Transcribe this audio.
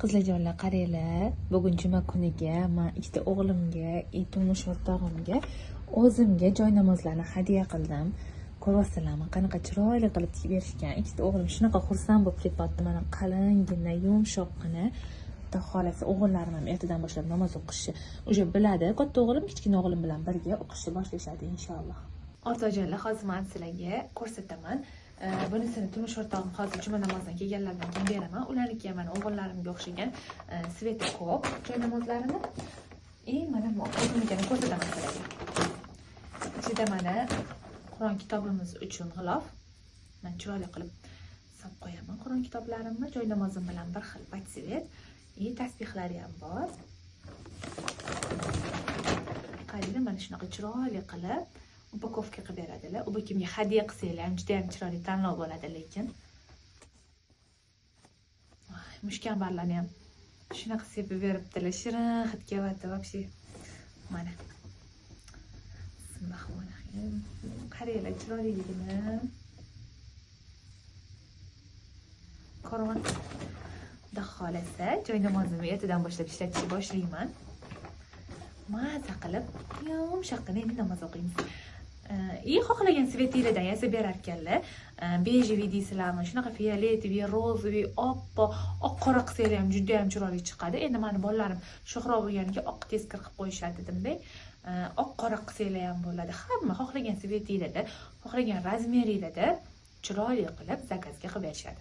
Qizlarjonlar, qaranglar, bugun juma kuniga men ikkita o'g'limga, turmush o'rtog'imga, o'zimga joy namozlarni hadya qildim. Ko'ryapsizlarmi, qanaqa chiroyli qilib tikib berishgan. Ikkita o'g'lim shunaqa xursand bo'lib ketyapti. Mana qalingina, yumshoqqina. Xudo xolasa o'g'illarim ham ertadan boshlab namoz o'qishni уже biladi. Katta o'g'lim kichkina o'g'lim bilan birga o'qishni boshlashadi inshaalloh. O'rtoqjonlar, hozir men sizlarga ko'rsataman. Bunisini turmush o'rtog'im hozir juma namozidan kelganlaridan keyin beraman. Ularniki ham mana o'g'illarimga o'xshagan sveti ko'p joy namozlarini. Mana bu o'zimnikini ko'rsataman sizlarga. Ichida mana Qur'on kitobimiz uchun g'ilof. Men chiroyli qilib solib qo'yaman Qur'on kitoblarimni. Joy namozim bilan bir xil patsvet. Tasbihlari ham bor. Qaranglar, mana shunaqa chiroyli qilib upakovka qilib beradilar. U kimga hadya qilsanglar ham juda ham chiroyli tanlov bo'ladi, lekin mushkambarlarni ham shunaqa sepib beribdilar. Shirin hid kelyapti вообще. Mana. Bismillahirrohmanirrohim. Qaranglar chiroyliligini. Ko'rvan. Xudo xolasa joy namozimni ertadan boshlab ishlatishni boshlayman. Maza qilib yumshoqqina endi namoz o'qiymiz. Xohlagan svetinglardan yasab berar ekanlar. Bejeviy deysizlarmi, shunaqa fioletoviy, rozoviy, oppoq, oq qora qilsanglar ham juda ham chiroyli chiqadi. Endi meni bolalarim sho'xroq bo'lganiga oq tez kir qilib qo'yishadi dedimda. Oq qora qilsanglar ham bo'ladi. Hamma xohlagan svetinglarda, xohlagan razmeringlarda chiroyli qilib zakazga qilib berishadi.